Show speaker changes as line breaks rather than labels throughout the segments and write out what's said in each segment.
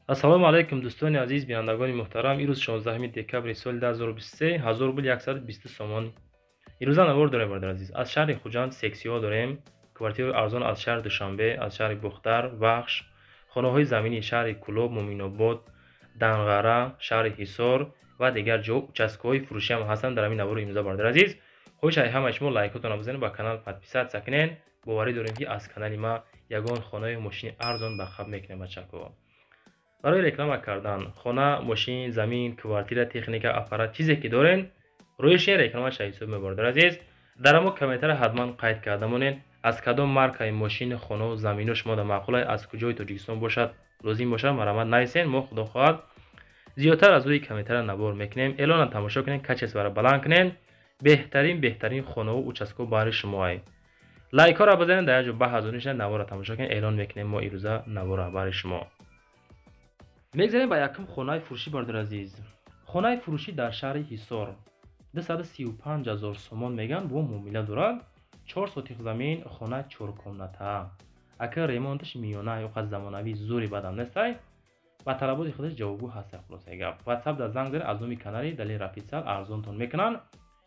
Ассалому алайкум дӯстони азиз, бинандагони муҳтарам. Имрӯз 16 декабри соли 2023, 1000 рубл 120 сомон. Имрӯза навор дорем, бародари азиз. Аз шаҳри Хуҷанд сексиҳо дорем, квартираҳои арзон аз шаҳри Душанбе, аз шаҳри Бухтар, Вахш, хонаҳои заминии шаҳри Кӯлоб, Муминобод, Данғара, шаҳри Ҳисор ва дигар ҷо участкаҳои фурӯшӣ ҳам ҳастанд дар ҳамин навори имрӯза, бародари азиз. Хоҳиш ай ҳамаи шумо лайкотонро бизанед, ба канал подписаться кунед. Боварӣ дорем, ки аз канали ма ягон хонаи мошини арзон ба қабл мекунем, бачако. Барои реклама кардан хона, мошин, замин, квартира, техника, аппарат, чизе ки дорен, рӯишин рекламаша ҳисоб мебародари азиз. Дар ҳамо комментара ҳатман қайд карда монед, аз кадом маркаи мошин, хонаву замино шумо дар маъқулай, аз куҷои Тоҷикистон бошад, лозим бошад, марҳамат нависен. Мо худо хоҳад зиёдтар аз рӯи комментара навор мекунем. Эълонам тамошо кунед, качествора баланд кунед. Беҳтарин хонаву участкаҳо баҳри шумоай. Лайкҳоро бизанед, дар як ҷо ба ҳазор нишинед, наворро тамошо кунед. Эълон мекунем мо имрӯза наворро баҳри шумо. Мегзарем ба якум хонаи фурӯшӣ, бародари азиз. Хонаи фурӯшӣ дар шаҳри Ҳисор 235 000 сомон меган, бо муомила дорад. 4 сотих замин, хона 4 комната. Ака ремонташ миёна, ё қад замонавӣ зури бадам нестай. Ба талаботи худаш ҷавобгӯ ҳаста. Хулосаи гап, ватсап дар занг занед, аз номи канали Далер Официал арзонтон мекунанд,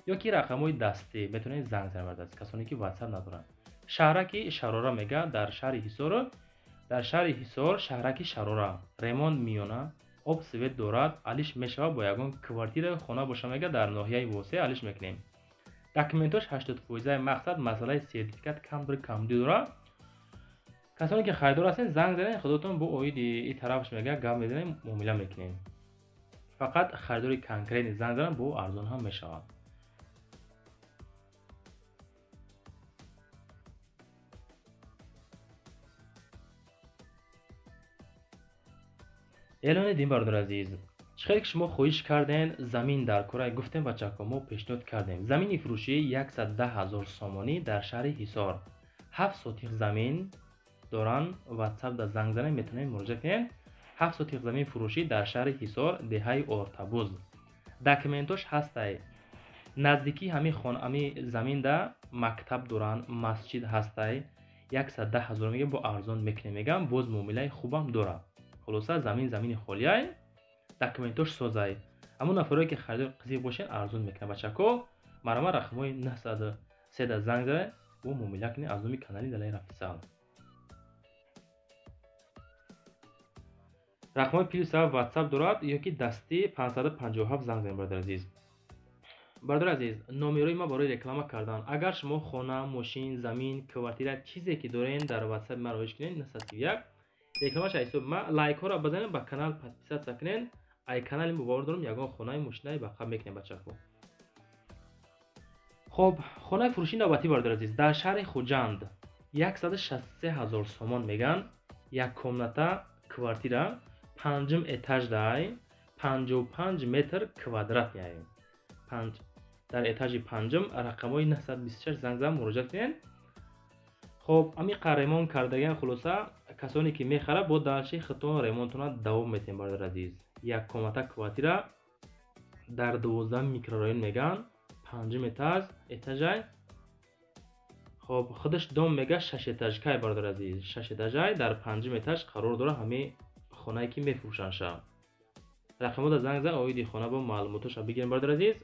ё ки рақамҳои дастӣ метавонед занг занед, бародари азиз, касоне ки ватсап надоранд. Шаҳраки Шарора мега дар шаҳри Ҳисор, дар шаҳри Ҳисор, шаҳраки Шарора. Ремонт миёна, об свет дорад, алиш мешавад бо ягон квартира хона боша мега дар ноҳияи Восеъ алиш мекунем. Документош 80%, мақсад масъалаи сертификат камбир камдӣ дорад. Касоне ки харидор ҳастед, занг занед, худотон бо оиди и тарафаш мега гап мезанем, муомила мекунем. Фақат харидори конкретный занг занад, бо арзон ҳам мешавад. Эълони дин, бародари азиз. Чӣ хеле ки шумо хоҳиш карден, замин дар кора гуфтем, бачако, мо пешниҳод кардем. Замини фурӯшӣ 110 000 сомонӣ дар шаҳри Ҳисор. 7 сотих замин доранд, ватсап да занг занед, метавонед муроҷиат кунед. 7 сотих замин фурӯшӣ дар шаҳри Ҳисор, деҳаи Ортабуз. Документош ҳастай. Наздикии ҳамин хона, ҳамин заминда мактаб доранд, масҷид ҳастай. 110 000 мегӯям, бо арзон мекунем мегӯям, боз муомилаи хубам дорад. Хулоса, замин замини холиай, документош созай. Ҳамон нафарое ки харидор қизиқ бошед, арзон мекунад, бачако. Марҳамат, рақамҳои 903 да занг занед, бо муомила кунед аз номи канали Далер Официал. Рақамҳои плюс ватсап дорад ё ки дастӣ 557 занг занед, бародари азиз. Бародари азиз, номерои ма барои реклама кардан. Агар шумо хона, мошин, замин, квартира, чизе ки дорен, дар ватсапи ма роҳиш кунед 931. Рекламаша ҳисоби ма, лайкҳоро бизанед, ба канал подписаться кунед. Ай канали мо бовар дорам ягон хонаи мошинаи ба қабл мекунем, бачако. Хоб, хонаи фурӯшии навбатӣ, бародари азиз, дар шаҳри Хуҷанд 163 000 сомон меган, як комната квартира, панҷум этаж дай, 55 метр квадрат яй. Панҷ дар этажи панҷум, рақамҳои 926 занг зан, муроҷиат кунед. Хоб, ҳамин ремонт кардагиан, хулоса, касоне ки мехарад, бо дальше худтон ремонтона давом метиҳем, бародари азиз. Як комната квартира дар 12 микрорайон меган, панҷум этаж, этажай. Хоб, худаш дом мега шашэтажкай, бародари азиз, шашэтажай, дар панҷум этаж қарор дорад ҳамин хонае ки мефурӯшандша. Рақамҳода занг зан, оиди хона бо маълумотоша бигирем, бародари азиз,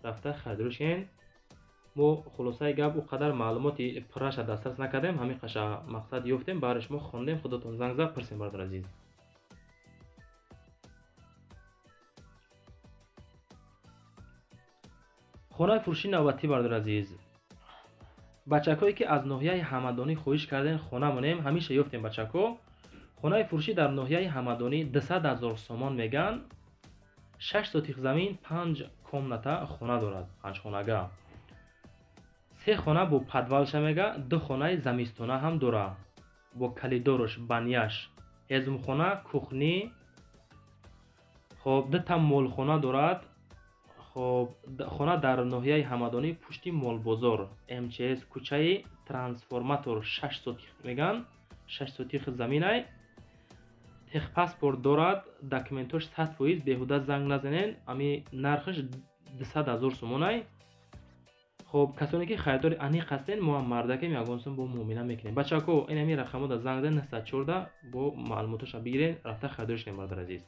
рафта харидорӣ кунед. Мо хулосаи гап ӯ қадар маълумоти пурраша дастрас накардем, ҳамин қаша мақсад ёфтем, баҳри шумо хондем, худотон занг зад, пурсем, бародари азиз. Хонаи фурӯшии навбатӣ, бародари азиз. Бачакое ки аз ноҳияи Ҳамадонӣ хоҳиш кардем хона монем, ҳамеша ёфтем, бачако. Хонаи фурӯшӣ дар ноҳияи Ҳамадонӣ 200 000 сомон меган, 6 сотих замин, 5 комната хона дорад, панҷхонага. Се хона бо подвалша мега, ду хонаи замистона ҳам дорад бо калидорош, баняш, ҳезумхона, кухни. Хоб, дута молхона дорад. Хоб, хона дар ноҳияи Ҳамадонӣ, пушти молбозор, МЧС, кӯчаи Трансформатор, 6 сотих меган, 6 сотих заминай. Техпаспорт дорад, документош 100%, беҳуда занг назанен. Ами нархаш 200 000 сомонай. Хоб, касоне ки харидори аниқ ҳастен, мо ҳам мардакем, ягон сум бо муомила мекунем. Бачако, ин ҳамин рақамҳо занг занед 914 бо маълумоташа бигирен, рафта харидориш кунем, бародари азиз.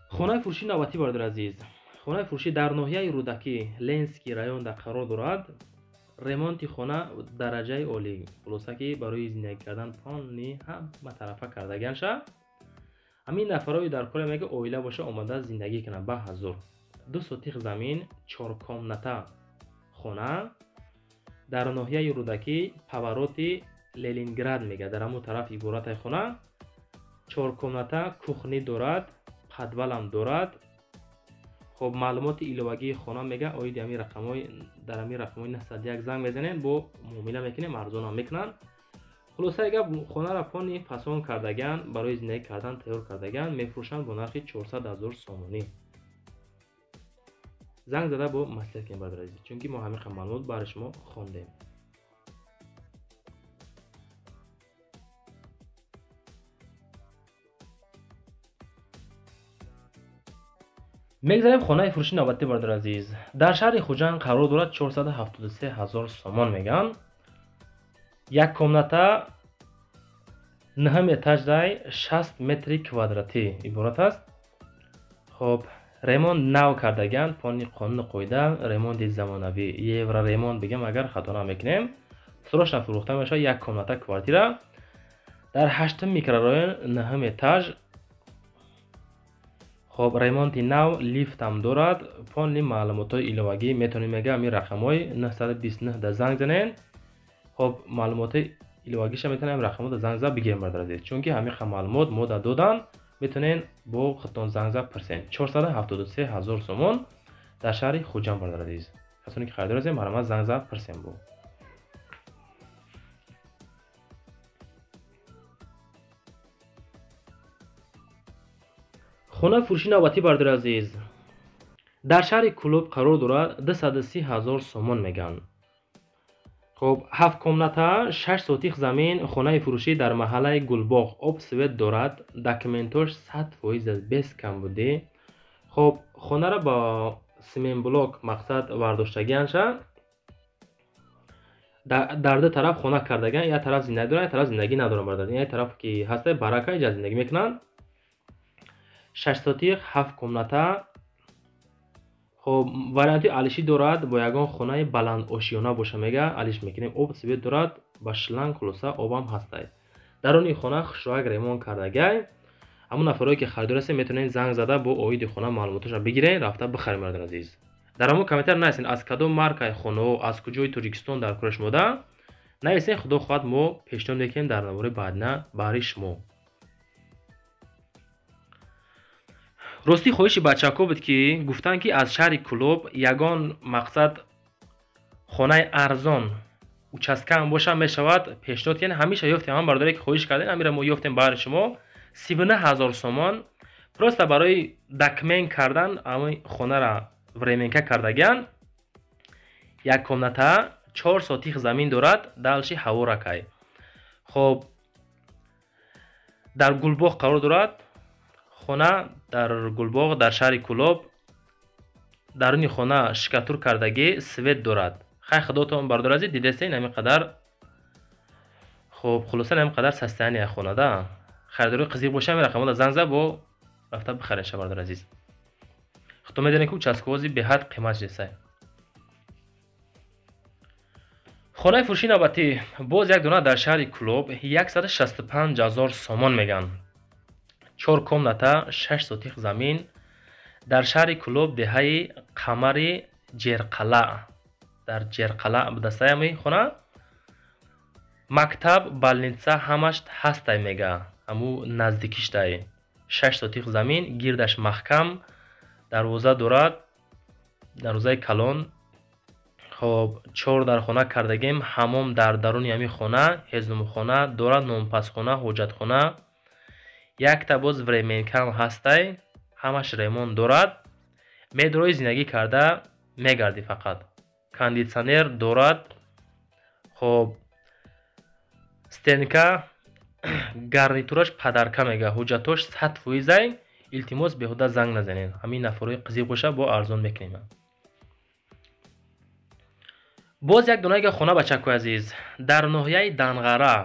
Хонаи фурӯши навбатӣ, бародари азиз. Хонаи фурӯшӣ дар ноҳияи Рӯдакӣ, Ленский районда қарор дорад. Ремонти хона дараҷаи олӣ. Хулоса ки барои зиндагӣ кардан полни ҳама тарафа кардагианша. Ҳамин нафарои дар коре мега оила боша омада зиндагӣ кунад ба ҳазур. 2 сотих замин, 4 комната хона дар ноҳияи Рӯдакӣ, повороти Ленинград мега, дар ҳамон тараф иборатай хона. 4 комната, кухни дорад, подвалам дорад. Хоб, маълумоти иловагии хона мега оиди ҳамин рақамҳои, дар ҳамин рақамҳои 901 занг мезанем, бо муомила мекунем, арзонам мекунанд. Хулосаи гап, хонаро пони фасон кардагиан, барои зиндагӣ кардан тайёр кардагиан, мефурӯшанд бо нархи 400 ҳазор сомонӣ. Занг зада бо маслиҳат кунем, бародари азиз, чунки мо ҳамин қадр маълумот барои шумо хондем. Мегзарем хонаи фурӯши навбатӣ, бародари азиз. Дар шаҳри Хуҷанд қарор дорад, 473 ҳазор сомон мегӯянд. Як комната, 9 этаждай, 60 метри квадратӣ иборат аст. Хоб, ремонт нав кардагианд, пони қонуну қоида, ремонти замонавӣ, евроремонт бигем агар хато намекунем. Срочно фурӯхта мешавад як комната квартира дар 8 микрорайон, 9 этаж. Хоб, ремонти нав, лифтам дорад. Полни маълумотҳои иловагӣ метавонем мега ҳамин рақамҳои 929 да занг занен. Хоб, маълумотҳои иловагиша метавонем ҳамин рақамҳо да занг зада бигирем, бародари азиз, чунки ҳамин қадр маълумот мо да додан, метавонем бо худтон занг зада пурсем. 473 ҳазор сомон дар шаҳри Хуҷанд, бародари азиз. Касоне ки харидор ҳастем, марҳамат занг зада пурсем бо. Хонаи фурӯши навбатӣ, бародари азиз, дар шаҳри Кӯлоб қарор дорад, 230 ҳазор сомон мегӯянд. Хоб, 7 комната, 6 сотих замин, хонаи фурӯшӣ дар маҳаллаи Гулбоғ, об свет дорад, документош 100% аст, без камбудӣ. Хоб, хонаро бо семенблок мақсад вардоштагианша. Дар ду тараф хона кардагиан, як тараф зиндагӣ доранд, як тараф зиндагӣ надоранд, бародари. Як тараф ки ҳаста барака, иҷа зиндагӣ мекунанд. 6 сотих, 7 комната. Хоб, варианти алишӣ дорад, бо ягон хонаи баландошёна боша мега, алиш мекунем. Об свет дорад, ба шланг, хулоса обам ҳастай. Даруни хона хушроак ремонт кардагай. Ҳамон нафарое ки харидор ҳастем, метавонед занг зада бо оиди хона маълумоташро бигирен, рафта бихарем, бародари азиз. Дар ҳамон комментар нависен аз кадом маркаи хонаҳо, аз куҷои Тоҷикистон дар кори шумо да нависен, худо хоҳад мо пешниҳод мекунем дар навори баъдина барои шумо. Ростӣ хоҳиши бачаҳо буд ки гуфтанд ки аз шаҳри Кӯлоб ягон мақсад хонаи арзон участкаам боша мешавад пешниҳод кунед. Ҳамеша ёфтем, ҳам бародаре ки хоҳиш кардем, ҳамира мо ёфтем барои шумо 39 ҳазор сомон. Просто барои документ кардан ҳамин хонара временка кардагиан. Як комната, 4 сотих замин дорад, далши ҳаворакай. Хоб, дар Гулбоғ қарор дорад. Хона дар Гулбоғ, дар шаҳри Кӯлоб. Даруни хона шикатур кардагӣ, свет дорад. Хай худотон бародари азиз дидестен ҳамин қадар. Хоб, хулоса ҳамин қадар состояние хона да. Харидори қизиқ боша, ҳамин рақамҳо занг зада бо рафта бихарен ша, бародари азиз. Худтон медонед ки участковози беҳад қимат шудесай. Хонаи фурӯши навбатӣ боз як дона дар шаҳри Кӯлоб, 165 ҳазор сомон мегӯянд. 4 комната, 6 сотих замин дар шаҳри Кӯлоб, деҳаи Қамари Ҷерқалаъ. Дар Ҷерқалаъ будастай ҳамин хона. Мактаб, больница ҳамаш ҳастай мега, ҳаму наздикиштай. 6 сотих замин, гирдаш маҳкам, дарвоза дорад, дарвозаи калон. Хоб, 4 дар хона кардагем, ҳамом дар даруни ҳамин хона, ҳезумхона дорад, нонпазхона, ҳоҷатхона. Якта боз временкам ҳастай, ҳамаш ремонт дорад. Медрои зиндагӣ карда мегардӣ фақат. Кондитсионер дорад. Хоб, стенка, гарнитураш падарка мега, ҳуҷҷатош 100%. Илтимос, беҳуда занг назанед. Ҳамин нафарҳои қизиқ боша, бо арзон мекунем. Боз як донаига хона, бачакои азиз, дар ноҳияи Данғара.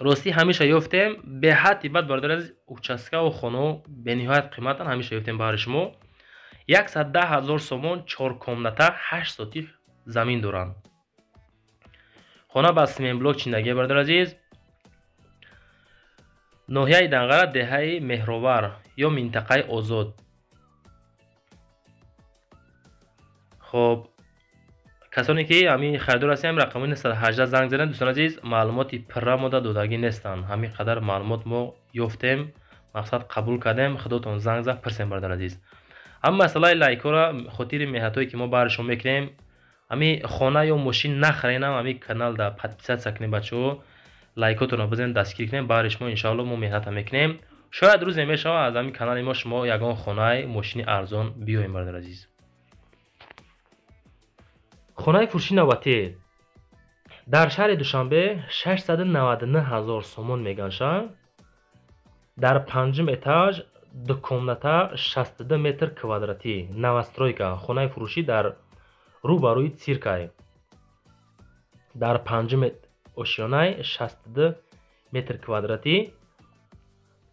Ростӣ, ҳамеша ёфтем беҳадди бад, бародари азиз, участкаву хонаҳо бениҳоят қиматанд. Ҳамеша ёфтем баҳри шумо 110 000 сомон, чор комната, 8 сотих замин доранд. Хона ба цементблок чиндагия, бародари азиз. Ноҳияи Данғара, деҳаи Меҳровар ё минтақаи Озод. Хоб, касоне ки ҳамин харидор ҳастем, рақамҳои 918 занг занед. Дӯстони азиз, маълумоти пурра мода додагӣ нестанд. Ҳамин қадар маълумот мо ёфтем, мақсад, қабул кардем. Худотон занг зад, пурсем, бародари азиз. Ҳама масъалаи лайкҳоро хотири меҳнатҳое ки мо баҳри шумо мекунем, ҳамин хона ё мошин нахаренам, ҳамин каналда подписаться кунем, бачаҳо, лайкотонро бизанед, дастгирӣ кунем. Баҳри шумо, иншоалло, мо меҳната мекунем. Шояд рӯзе мешавад, аз ҳамин канали мо шумо ягон хонаи, мошини арзон биёем, бародари азиз. Хонаи фурӯши навбатӣ дар шаҳри Душанбе 699 ҳазор сомон меганша. Дар панҷум этаж, ду комната, 62 метр квадратӣ, новостройка. Хонаи фурӯшӣ дар рӯ ба рӯи циркай, дар панҷум ошёнай, 62 метр квадратӣ.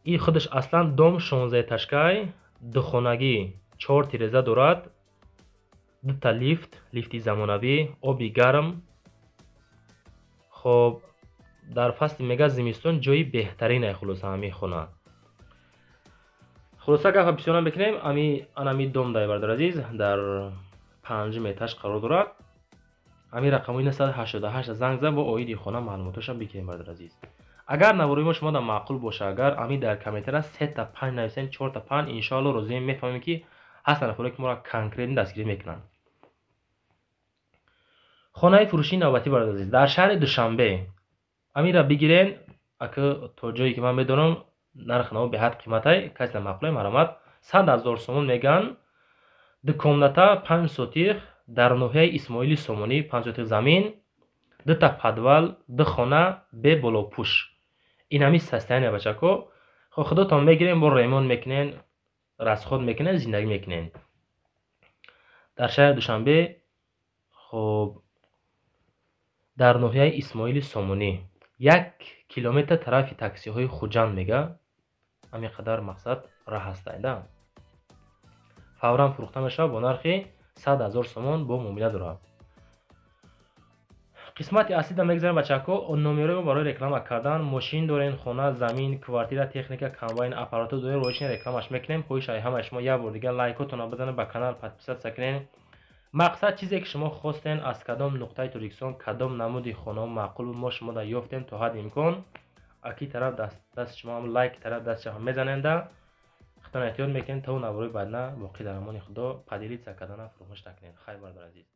И худаш аслан дом 16 этажкай, духонагӣ, чор тиреза дорад, дута лифт, лифти замонавӣ, оби гарм. Хоб, дар фасли, мега, зимистон ҷои беҳтаринай. Хулоса, ҳамин хона, хулоса, гапа бисёр намекунем. Ами анами дом дай, бародари азиз, дар панҷум этаж қарор дорад. Ҳамин рақамҳои 988 занг зад, бо оиди хона маълумотоша бигирем, бародари азиз. Агар наворои мо шумо маъқул боша, агар ҳамин дар комментария сета панҷ нависен, чорта панҷ, иншоалло, розием, мефаҳмем, ки ҳастанд нафаре ки моро конкретно дастгирӣ мекунанд. Хонаи фурӯшии навбатӣ, бародари азиз, дар шаҳри Душанбе. Амира бигирен, ака, то ҷое ки ман медонам, нархи наво беҳад қиматай. Касе маъқулай, марҳамат. 100 000 сомон меган, ду комната, 5 сотих, дар ноҳияи Исмоили Сомонӣ, 5 сотих замин, дута подвал, ду хона, бе болопӯш. Ин ҳами состояние, бачако. Худотон мегирем, бо ремонт мекунен, расход мекунен, зиндагӣ мекунен дар шаҳри Душанбе. Хоб, дар ноҳияи Исмоили Сомонӣ, 1 километр тарафи таксиҳои Хуҷанд, мега, ҳамин қадар, мақсад, раҳ ҳастай да. Фавран фурӯхта мешавад бо нархи 100 000 сомон, бо муомила дорад. Қисмати аслида мегзарем, бачако. Номерои мо барои реклама кардан: мошин дорен, хона, замин, квартира, техника, комбайн, аппаратура дорен, роишин рекламаш мекунем. Хоҳиш ай ҳамаи шумо, як бор дигар лайкотонро бизанед, ба канал подписаться кунед. Мақсад, чизе ки шумо хостен, аз кадом нуқтаи Тоҷикистон, кадом намуди хонаҳо маъқул буд, мо шумода ёфтем то ҳадди имкон. Аки тараф дасти шумо лайк, тараф дасти шумо мезаненда. Худтон эҳтиёт мекунед то наворои баъдна. Боқӣ дар амони Худо. Поделиться кардана фаромӯш накунед. Хайр, бародари азиз.